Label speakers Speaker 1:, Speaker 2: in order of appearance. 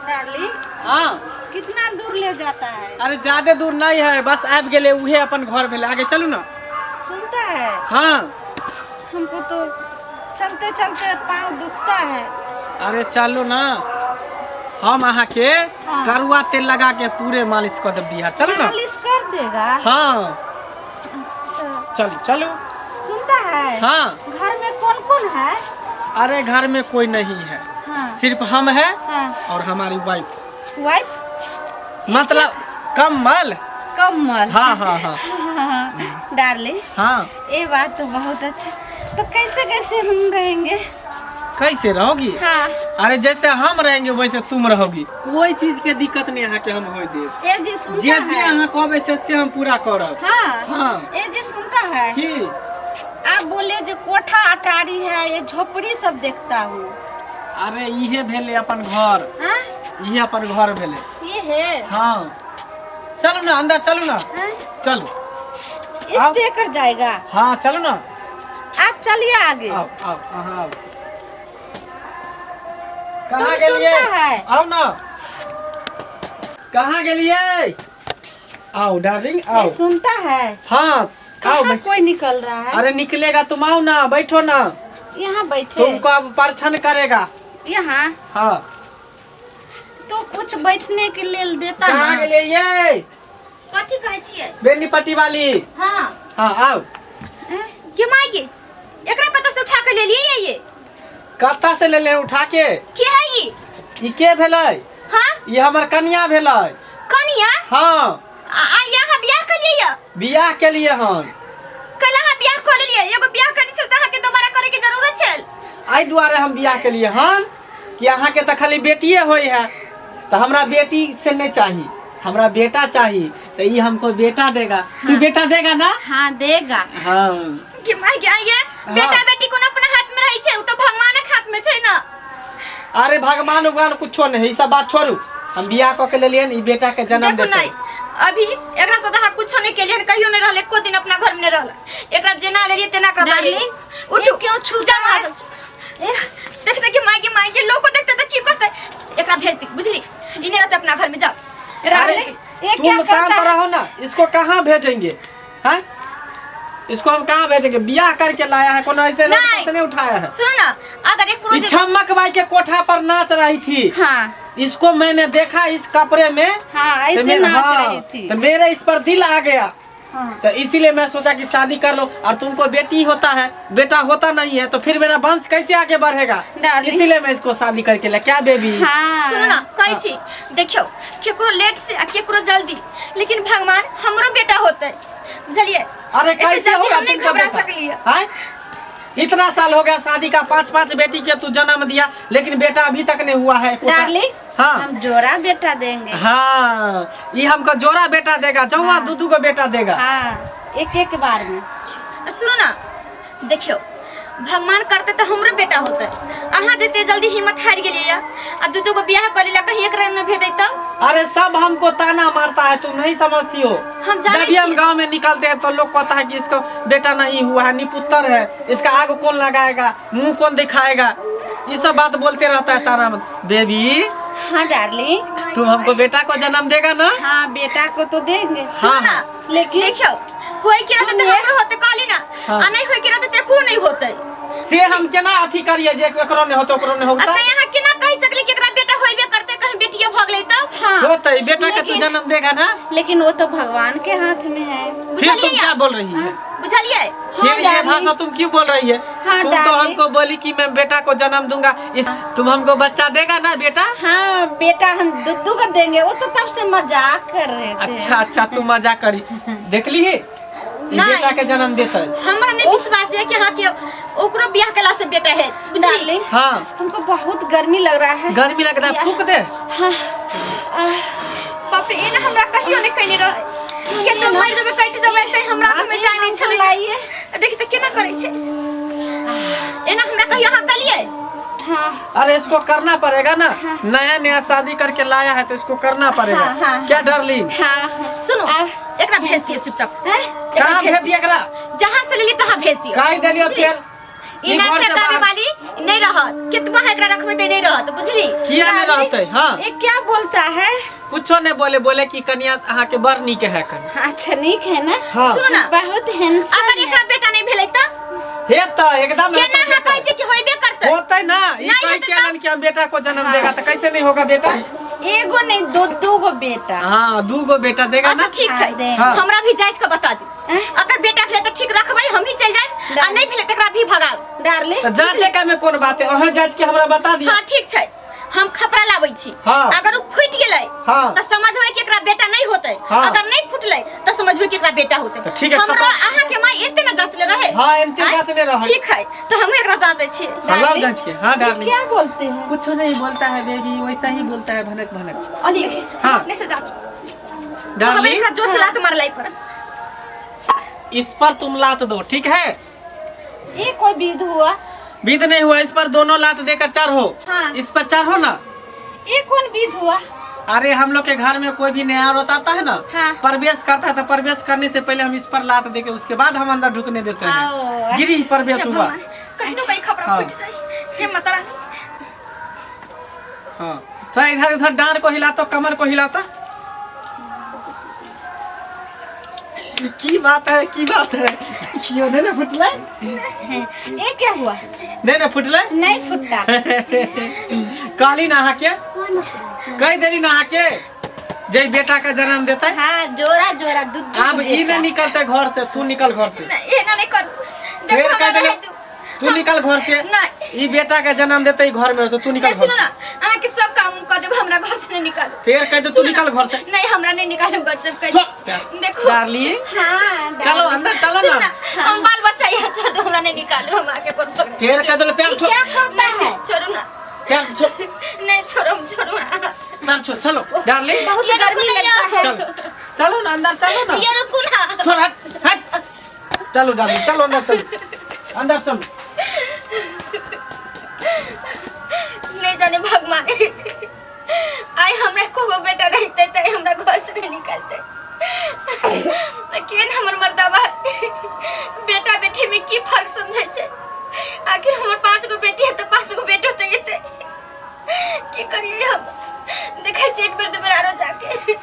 Speaker 1: Darling,
Speaker 2: हाँ।
Speaker 1: कितना दूर ले जाता है?
Speaker 2: अरे ज्यादा दूर नहीं है, बस आबि गेलै, उहे अपन घर भेलै। आगे चलू ना।
Speaker 1: सुनता है?
Speaker 2: हाँ।
Speaker 1: हमको तो चलते चलते पाँव दुखता है।
Speaker 2: अरे चलू ना, हम अहाँ के
Speaker 1: हाँ।
Speaker 2: करुआ तेल लगा के पूरे मालिश कर देब बिहार। चलू ना।
Speaker 1: मालिश कर देगा?
Speaker 2: हाँ।
Speaker 1: अच्छा।
Speaker 2: चलू चलू।
Speaker 1: सुनता है?
Speaker 2: हाँ।
Speaker 1: घर में कौन कौन है?
Speaker 2: अरे घर में कोई नहीं है।
Speaker 1: हाँ।
Speaker 2: सिर्फ हम है।
Speaker 1: हाँ।
Speaker 2: और हमारी वाइफ।
Speaker 1: वाइफ?
Speaker 2: मतलब कमल।
Speaker 1: कमल।
Speaker 2: हाँ हाँ हाँ।
Speaker 1: हाँ, डार्लिंग।
Speaker 2: हाँ।
Speaker 1: ये बात तो बहुत अच्छा। तो कैसे कैसे हम रहेंगे?
Speaker 2: कैसे रहोगी?
Speaker 1: हाँ।
Speaker 2: अरे जैसे हम रहेंगे वैसे तुम रहोगी, कोई चीज के दिक्कत नहीं अहाँ के हम हो देब।
Speaker 1: ये जी सुनता
Speaker 2: जे जे
Speaker 1: है?
Speaker 2: अहाँ कहबै से से हम पूरा करब।
Speaker 1: हाँ।
Speaker 2: हाँ।
Speaker 1: ये जी सुनता है?
Speaker 2: की?
Speaker 1: आप बोले जो कोठा अटारी है, ये झोपड़ी सब देखता हूँ।
Speaker 2: अरे इहे भेलै अपन घर।
Speaker 1: हाँ?
Speaker 2: इहे अपन घर भेलै।
Speaker 1: ये है?
Speaker 2: हाँ, चलू ना, अंदर चलू ना।
Speaker 1: हाँ?
Speaker 2: चलू।
Speaker 1: इस
Speaker 2: आओ।
Speaker 1: देकर जाएगा?
Speaker 2: हाँ, चलू ना।
Speaker 1: आप चलिए आगे।
Speaker 2: आओ आओ, अहाँ आओ। कहाँ
Speaker 1: तुम
Speaker 2: गेलियै?
Speaker 1: सुनता है?
Speaker 2: आओ ना, कहाँ गेलियै? आओ डार्लिंग, आओ।
Speaker 1: ये सुनता है?
Speaker 2: हाँ, आओ।
Speaker 1: कहाँ कोई निकल रहा है?
Speaker 2: अरे निकलेगा, तुम आओ ना, बैठो ना।
Speaker 1: यहाँ बैठे?
Speaker 2: तुमको अब परछन करेगा।
Speaker 1: यहाँ?
Speaker 2: हाँ।
Speaker 1: तो कुछ बैठने के लिए देता
Speaker 2: कहाँ
Speaker 1: ना।
Speaker 2: गेलियै?
Speaker 3: कथी कहै छियै?
Speaker 2: बेनीपट्टी वाली।
Speaker 3: हाँ।
Speaker 2: हाँ, आओ।
Speaker 3: के माय गे, एकरा कतऽ से उठा के लेलियै ये?
Speaker 2: कतऽ से लेले उठा के?
Speaker 3: के है ई?
Speaker 2: ई के भेलै?
Speaker 3: हाँ?
Speaker 2: ई हमर कनिया भेलै।
Speaker 3: कनिया?
Speaker 2: हाँ।
Speaker 3: आ यहाँ बियाह केलियै ये?
Speaker 2: बियाह केलियै हन।
Speaker 3: कल अहाँ बियाह कऽ लेलियै, एगो बियाह करने छल तऽ अहाँके दोबारा करे के जरूरत छल?
Speaker 2: एहि दुआरे हम बियाह केलियै हन कि अहाँके तऽ खाली बेटिए होइ है, तऽ हमरा बेटी से नहीं चाही, हमरा बेटा चाही। तऽ ई हमको बेटा देगा। तू बेटा देगा ना?
Speaker 1: हाँ, देगा।
Speaker 2: हाँ।
Speaker 3: कि माय गे, आइए।
Speaker 2: हाँ।
Speaker 3: बेटा बेटी कोनो अपना हाथ में रहै छै? उ तऽ भगवानक हाथ में छै ना।
Speaker 2: अरे भगवान उगवान कुछो नहीं, ई सब बात छोड़ू। हम बियाह कऽ के लेलियै, ई बेटा के जन्म
Speaker 3: देखू
Speaker 2: देतै।
Speaker 3: नहीं, अभी एकरा से तऽ अहाँ कुछो नहीं केलियै, कहियो नहीं रहल, एको दिन अपना घर में नहीं रहल। एकरा जेना लेलियै तेना कर
Speaker 1: डार्लिंग,
Speaker 3: उठू।
Speaker 1: ये क्यों छूता
Speaker 3: जा वहाँ
Speaker 1: है?
Speaker 3: से। देखते कि माय के, माय के लोग को देखते तऽ की कहते? एकरा भेज दी, बुझली? ई नहीं रहते अपना घर में, जाओ।
Speaker 2: अरे
Speaker 1: ये
Speaker 2: तुम
Speaker 1: क्या
Speaker 2: शांत
Speaker 1: करता है?
Speaker 2: रहो ना। इसको कहाँ भेजेंगे? हैं, इसको हम कहाँ भेजेंगे? बियाह करके लाया है, कोनो ऐसे रोड पर
Speaker 3: नहीं।
Speaker 2: से नहीं उठाया है।
Speaker 3: सुनो ना, अगर एक
Speaker 2: ई
Speaker 3: रोज
Speaker 2: छमक बाई के कोठा पर नाच रही थी।
Speaker 1: हाँ।
Speaker 2: इसको मैंने देखा इस कपड़े में।
Speaker 1: हाँ,
Speaker 2: तो
Speaker 1: ऐसे नाच
Speaker 2: हाँ,
Speaker 1: रही थी।
Speaker 2: तो मेरे इस पर दिल आ गया।
Speaker 1: हाँ।
Speaker 2: तो इसीलिए मैं सोचा कि शादी कर लो, और तुमको बेटी होता है, बेटा होता नहीं है, तो फिर मेरा वंश कैसे आगे बढ़ेगा?
Speaker 1: डार्लिंग।
Speaker 2: इसीलिए मैं इसको शादी करके ले। क्या बेबी?
Speaker 1: हाँ।
Speaker 3: सुनो ना, कहै छी, देखियौ, केकरो लेट से आ केकरो जल्दी, लेकिन भगवान हमरो बेटा होते, बुझलियै?
Speaker 2: अरे
Speaker 3: एते
Speaker 2: कैसे
Speaker 3: जल्दी
Speaker 2: होगा
Speaker 3: हम नहीं
Speaker 2: तुमका
Speaker 3: घबरा
Speaker 2: बेटा?
Speaker 3: सकलियै।
Speaker 2: आय? इतना साल हो गया शादी का, पांच पांच बेटी के तू जन्म दिया, लेकिन बेटा अभी तक नहीं हुआ है एकोटा।
Speaker 1: डार्लिंग।
Speaker 2: हाँ।
Speaker 1: हम जोड़ा बेटा देंगे।
Speaker 2: हाँ, ये हमको जोड़ा बेटा देगा, जौआ
Speaker 1: हाँ।
Speaker 2: दू दू को बेटा देगा।
Speaker 1: हाँ, एक एक बार में।
Speaker 3: सुनो ना, देखियौ, भगवान करते तऽ हमरो बेटा होते। अहाँ जते जल्दी हिम्मत हारि गेलियै आ दू दू गो बियाह कऽ लेला, कहीं एक रंग नहि भेजै तब?
Speaker 2: अरे सब हमको ताना मारता है, तुम नहीं समझती हो।
Speaker 3: हम जाने
Speaker 2: जब भी हम
Speaker 3: छियै।
Speaker 2: गांव में निकलते हैं तो लोग कहता है कि इसको बेटा नहीं हुआ है, निपुत्र है, इसका आग कौन लगाएगा, मुंह कौन दिखाएगा, ये सब बात बोलते रहता है ताना। बेबी।
Speaker 1: हाँ डार्लिंग।
Speaker 2: तुम हमको बेटा को जन्म देगा ना?
Speaker 1: हाँ, बेटा को तो देंगे।
Speaker 3: सुनो ना।
Speaker 2: हाँ।
Speaker 1: लेकिन
Speaker 3: देखियौ, होय के रहते तऽ
Speaker 1: सुनिए।
Speaker 3: हमरो होते, कहली ना।
Speaker 2: हाँ।
Speaker 3: आ नहि होय के रहते तऽ एको नहि होते।
Speaker 2: से हम केना अथी करिए जे एकरो नहीं होते, ओकरो नहीं
Speaker 3: आ
Speaker 2: होता?
Speaker 3: से अहाँ केना कहि सकली कि एकरा बेटा होइबे करते? कहीं बेटिए भऽ गेलै तब?
Speaker 1: हाँ।
Speaker 2: होते, बेटा के तू
Speaker 1: लेकिन-
Speaker 2: जन्म देगा ना?
Speaker 1: लेकिन वो तो भगवान के हाथ में है।
Speaker 2: फिर तुम
Speaker 3: बुझलियै?
Speaker 2: क्या बोल रही है?
Speaker 3: बुझलियै?
Speaker 2: फिर ये
Speaker 1: डार्लिंग।
Speaker 2: भाषा तुम क्यों बोल रही है?
Speaker 1: हाँ,
Speaker 2: तुम तो
Speaker 1: डार्लिंग।
Speaker 2: हमको बोली कि मैं बेटा को जन्म दूंगा। इस तुम हमको बच्चा देगा ना बेटा?
Speaker 1: हाँ बेटा, हम दुद्दू को देंगे। वो तो तब से मजाक कर रहे थे।
Speaker 2: अच्छा अच्छा, तू मजाक करी। देख ली, ई
Speaker 3: नहीं।
Speaker 2: बेटा के जन्म देता है।
Speaker 3: हमरा नहि विश्वास है कि अहाँ के ओकरो बियाह केला से बेटा है, बुझलियै?
Speaker 1: डार्लिंग।
Speaker 2: हाँ।
Speaker 1: तुमको बहुत गर्मी लग रहा है।
Speaker 2: गर्मी लग रहा है, फूक दे।
Speaker 1: हाँ, आह,
Speaker 3: बाप रे, एना हमरा कहियो नहि कहने रहै के तो मरि जेबै, कटि जेबै, तै हमरा घरमे जाय नहि छलै।
Speaker 1: लाइए।
Speaker 3: देखी तऽ केना करै छै। एना हमरा कहियो अहाँ कहलियै?
Speaker 1: हाँ।
Speaker 2: अरे इसको करना पड़ेगा ना। नया नया शादी करके लाया है तो इसको करना पड़ेगा।
Speaker 1: हाँ, हाँ।
Speaker 2: क्या डार्लिंग?
Speaker 1: हाँ।
Speaker 3: सुनू,
Speaker 1: आ,
Speaker 3: एकरा भेज दियौ चुपचाप।
Speaker 1: हैं?
Speaker 3: एकरा
Speaker 2: कहाँ
Speaker 3: भेज
Speaker 2: भेज दिया एकरा?
Speaker 3: जहाँ से लेलियै तहाँ भेज दियौ।
Speaker 2: काहे देलियो?
Speaker 3: बुझलियै?
Speaker 2: फेर
Speaker 3: ई
Speaker 2: ई घर
Speaker 3: नाचा
Speaker 2: से
Speaker 3: गावे
Speaker 2: बाहर
Speaker 3: वाली नहीं रहत, केतबो अहाँ एकरा रखबै ते नहीं रहत, बुझली?
Speaker 2: किया नहीं रहते? हाँ
Speaker 1: ये क्या बोलता है?
Speaker 2: कुछो नहीं बोले, बोले कि कनिया अहाँ के बड़ नीक है कन।
Speaker 1: अच्छा नीक है ना?
Speaker 2: हाँ।
Speaker 3: सुनो ना।
Speaker 1: बहुत हैंडसम
Speaker 3: अगर एकरा बेटा नहीं भेलै त
Speaker 2: हे त एकदम
Speaker 3: केना
Speaker 2: हेतै
Speaker 3: अहाँ
Speaker 2: बेटा।
Speaker 3: कहै छी कि होइबे करतै?
Speaker 2: होतै ना, ई
Speaker 3: नहीं
Speaker 2: कहि
Speaker 3: हेतै
Speaker 2: के एलन कि हम बेटा को जन्म देगा तो कैसे नहीं होगा बेटा?
Speaker 1: एगो नहीं, दो दो गो बेटा।
Speaker 2: हाँ दू गो बेटा देगा
Speaker 3: अच्छा
Speaker 2: ना।
Speaker 3: ठीक छै,
Speaker 1: हाँ, दे।
Speaker 2: हाँ।
Speaker 3: हमरा भी जांच के बता दी। अगर बेटा भेलै त ठीक रखबै, हम ही चलि जायब, आ नहीं भेलै त एकरा भी भगाउ।
Speaker 1: डार्लिंग
Speaker 2: तो जांचे का में कोन बात है, अहाँ जांच के हमरा बता दिया।
Speaker 3: हाँ ठीक छै, हम खपरा लाबै छी।
Speaker 2: हाँ।
Speaker 3: अगर उ फूटि गेलै
Speaker 2: हाँ।
Speaker 3: त समझबै कि एकरा बेटा नहीं होतै।
Speaker 2: हाँ।
Speaker 3: अगर नहीं फूटलै त समझबै कि एकरा बेटा होतै।
Speaker 2: त ठीक है,
Speaker 3: हमरो
Speaker 2: खपरा-
Speaker 3: अहाँ के माई एते न जांचले रहे।
Speaker 2: हाँ, एते
Speaker 3: आँय?
Speaker 2: जांचले रहे।
Speaker 3: ठीक है, त हम एकरा जांचै छी।
Speaker 2: हाँ, लाओ जांच के। हाँ डार्लिंग
Speaker 1: क्या बोलते हैं?
Speaker 2: कुछ नहीं बोलता है बेबी, वैसा ही बोलता है भनक भनक।
Speaker 3: अली
Speaker 2: हाँ।
Speaker 3: अपने से जांचू। हम
Speaker 2: डार्लिंग
Speaker 3: एकरा जोर से लात मारलै पर।
Speaker 2: इस पर तुम लात दो, ठीक है?
Speaker 1: ये कोई विध हुआ?
Speaker 2: विध नहीं हुआ, इस पर दोनों लात देकर चढ़ो।
Speaker 1: हाँ।
Speaker 2: इस पर चढ़ो ना।
Speaker 1: ये कौन विध हुआ?
Speaker 2: अरे हम लोग के घर में कोई भी नया औरत आता है ना,
Speaker 1: हाँ।
Speaker 2: प्रवेश करता है तो प्रवेश करने से पहले हम इस पर लात देके उसके बाद हम अंदर ढुकने देते हैं।
Speaker 1: आओ।
Speaker 2: गिरी प्रवेश हुआ।
Speaker 3: कहिनो कहीं खपरा
Speaker 2: हाँ।
Speaker 3: फूटि जाइ। हे माता रानी।
Speaker 2: हाँ थोड़ा इधर उधर डांड को हिलातो, कमर को हिलाता। की बात है, की बात है, क्यों नहीं ना फुटले?
Speaker 1: ये क्या हुआ?
Speaker 2: नहीं ना फुटले?
Speaker 1: नहीं फुटता।
Speaker 2: कहली ना अहाँ के, कह देली ना अहाँ के जे बेटा का जन्म देते।
Speaker 1: हाँ जोरा जोरा दूध।
Speaker 2: अब ई ना निकलते घर से, तू निकल घर से।
Speaker 3: नहीं, एना नहीं करू।
Speaker 2: फिर
Speaker 3: देखो
Speaker 2: कह
Speaker 3: हमरा
Speaker 2: देली
Speaker 3: रहै दू।
Speaker 2: तू निकल घर से।
Speaker 3: नहीं।
Speaker 2: ई बेटा के जन्म देते ई घर में रहते, तू निकल
Speaker 3: नहीं
Speaker 2: घर
Speaker 3: सुनो
Speaker 2: से।
Speaker 3: ना, अहाँ के सब काम कऽ देब, हमरा घर से नहीं निकालू।
Speaker 2: फिर कह दे तू निकल घर से।
Speaker 3: नहीं हमरा नहीं निकालू घर से, कह
Speaker 2: छोड़।
Speaker 3: देखो।
Speaker 2: डार्लिंग
Speaker 1: हाँ
Speaker 2: चलो अंदर चलो
Speaker 3: सुनो
Speaker 2: ना।
Speaker 3: ना, हम बाल बच्चा यहाँ छोड़ दो, हमरा नहीं निकालू, हम आके कोन पकड़।
Speaker 2: फिर कह दे पैर छोड़।
Speaker 1: क्या करता है?
Speaker 3: छोड़ू ना।
Speaker 2: पैर छोड़।
Speaker 3: नहीं छोड़ो, हम छोड़ू ना।
Speaker 2: पैर छोड़, चलो डार्लिंग।
Speaker 1: बहुत
Speaker 3: ये
Speaker 1: गर्मी
Speaker 3: रुको ना
Speaker 1: लगता है।
Speaker 2: चलो चलो ना अंदर चलो ना।
Speaker 3: ये रुकू ना।
Speaker 2: छोड़, हट हट। चलो डार्लिंग चलो अंदर चलो, अंदर चलो।
Speaker 3: नहीं जाने भगवान, आई हमरा को बेटा रहते ते हमरा घर से नहीं निकलते। केन हमर मर्दाबा बेटा बेटी में की फर्क समझै छै? आखिर हमर 5 गो बेटी है त 5 गो बेटो त एते की करिए हम? देखै छी एक बेर दुबारा आरो जाके।